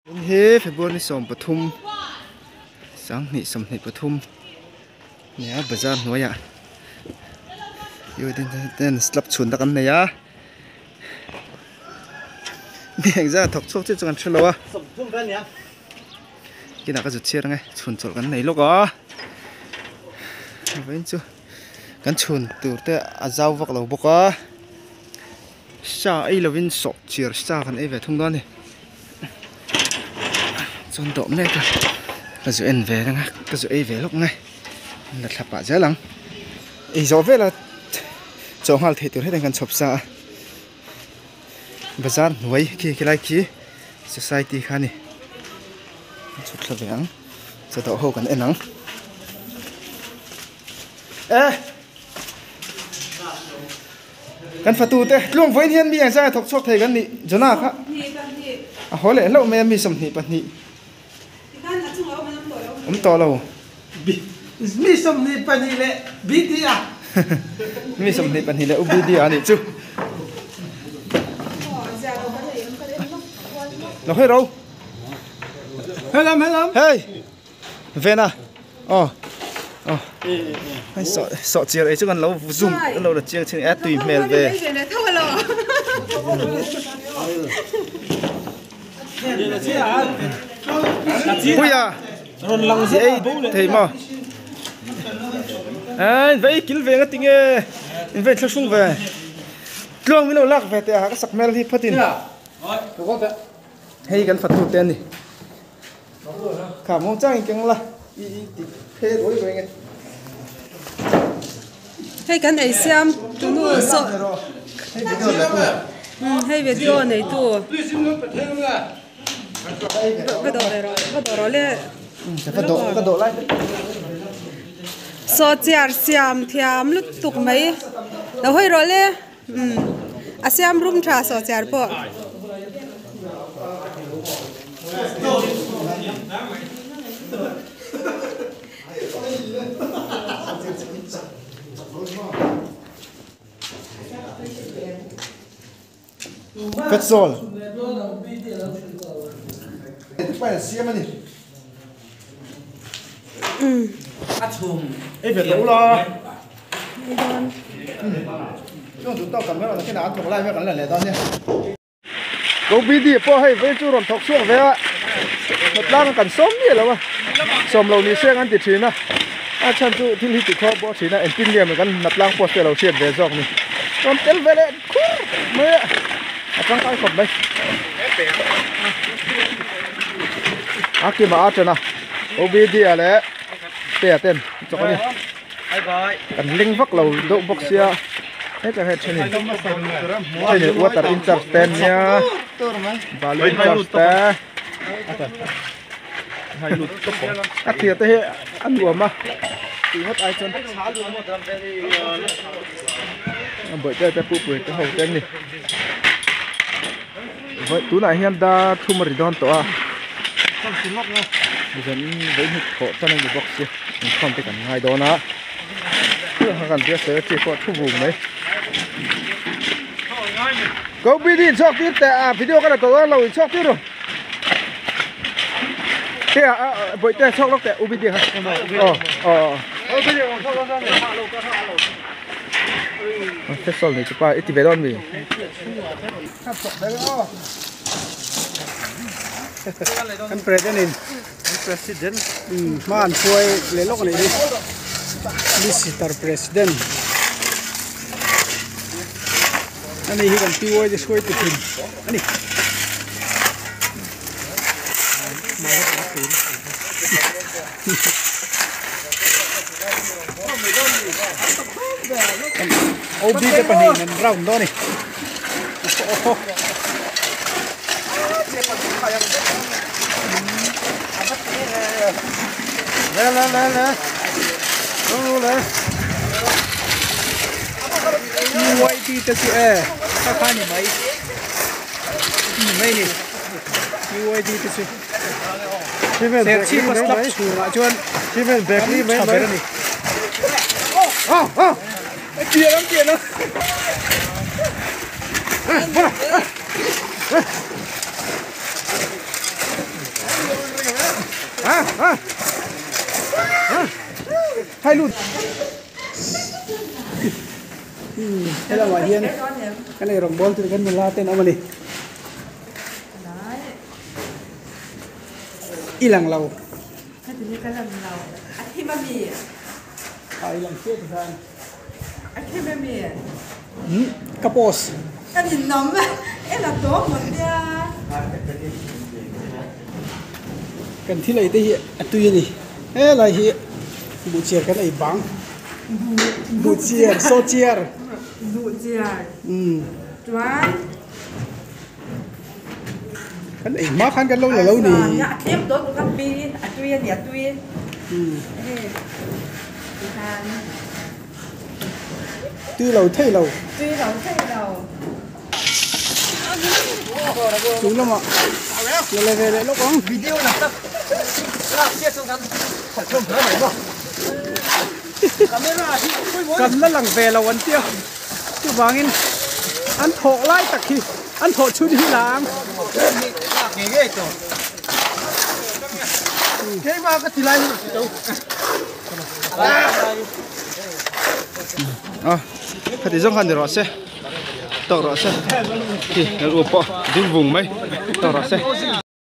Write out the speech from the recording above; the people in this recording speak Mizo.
Tun hi February 13 2023 nia bazar hnuaiah ten slab chhun tak an nei a mi engzat a thawk chhuak chiah chu kan hrelo a kinah ka zut chhiar ang e chhun chawlh kan nei lawk a vawiin chu kan chhun tur te a zau vak lo bawk a. Sa ei lovin sawh chiar sa kan ei ve thung dawn a ni. Chuan dawh mek a, ka zu en ve reng a, ka zu ei ve lawk nge, la thla pah zel ang. Ei zawh vela chaw nghal theih tur hetiang kan chhawp sa a, bazar hnuai khi khilai khi society kha a ni. Kan chhut thla ve ang, chaw dawh ho kan en ang. E! Kan fatu te tluang vawiin hian mi engzah nge thawk chhuak thei kan nih Jonah kha a haw leh hlauh mai a mi 22 awm tawh lo. Mi 22 leh BD a. Mi 22 leh UBD a nih chu. Lo hei ro. Helam helam. Hei. Vena aw aw hei sawh sawh chiar ei chu kan lo zoom kan lo la chiang chin e tui hmel ve puia ei thei maw ei vei kil ve nga tinge in vei thlahrung ve tluang min lo lak ve teh a ka sak hmel hi phawtin hei kan fatu te a ni. Kha mawng chang in keng la i i ti phe ruai ruai nge. Hei kan ei siam tunu saw hei video nei tu va dawh ve rawh va dawh rawh le va dawh va dawh lai saw chiar siam thiam lutuk mai lo hawi rawh le. Umm a siam rum tha saw chiar pawh. Petrol siam a ni. Ei ve tawh ula. Chuan duh tawk kan mai rawn kinah an thawk lai mek an la leh dawn nia. Ko BD pawh hei vei chu rawn thawk chhuak ve a, hnawtlang kan sawm miah lo a, sawm lo ni seng an ti thin a, a chhan chu thil hi tikhaw pawh a thin a, engtin nge maw kan hnawtlang post te a lo hriat ve zawk ni. Rawn tel ve leh khur mai a, a tangkai khawp mai. A kima a ṭan a, OBD a leh Tea ten chawk a ni. Kan leng vak lo deuh bawk sia hetah hian thenin thenin water in charge te an nia balu in charge te a thir te hi a nuam a tih ngawt ai chuan a bawihte te pupui te ho te an ni tunah hian dar thum a ri dawn tawh a zan vawi hnih thawh tan a ni bawk sia inkhawm te kan ngai dawn a kan biak secretary pawh a thu vum mai ko bd in chhuak tir teh a video ka la tawh dawn lo in chhuak tir ru te a bawihte chhuak lawk teh ubd kha aw aw Festival nei chu pa i ti ve dawn mi? Kan president in president hma an hruai leh lawk a nih hi Mister President ani hi kan PY te hruai tu thin a ni. OB te pahnih an round dawn a ni. Le le le le le le UYD te chu e kha kha ni mai ni mai ni UYD te chu Serchhip a slab chhungah chuan tha ber a ni. Ha ha ha hai lut helamah hian kan ei rawngbawl tur kan nula ten awm a ni i lang lo a i lang chiah tikhan ka post kan thil ei te hi a tui a ni helai hi buhchiar kan ei bang buhchiar sawchiar umm kan ei hma khan kan lo la lo ni Tui lo thei lo. Tui lo thei lo. Chung lamah la la ve leh lawk ang. Video la tak. Lak chiah chuan kan khat hlawm hle mai maw. Camera hi kan la lang ve lo an tia. Chuvangin an thawh lai tak hi an thawh chhun hi la ang. Lak ngei ngei tawh. Keimah ka ti lai hi ka ti to. A khati zawng khan ni rawh se tawk rawh se khi kan u pawh ding vung mai tawk rawh se.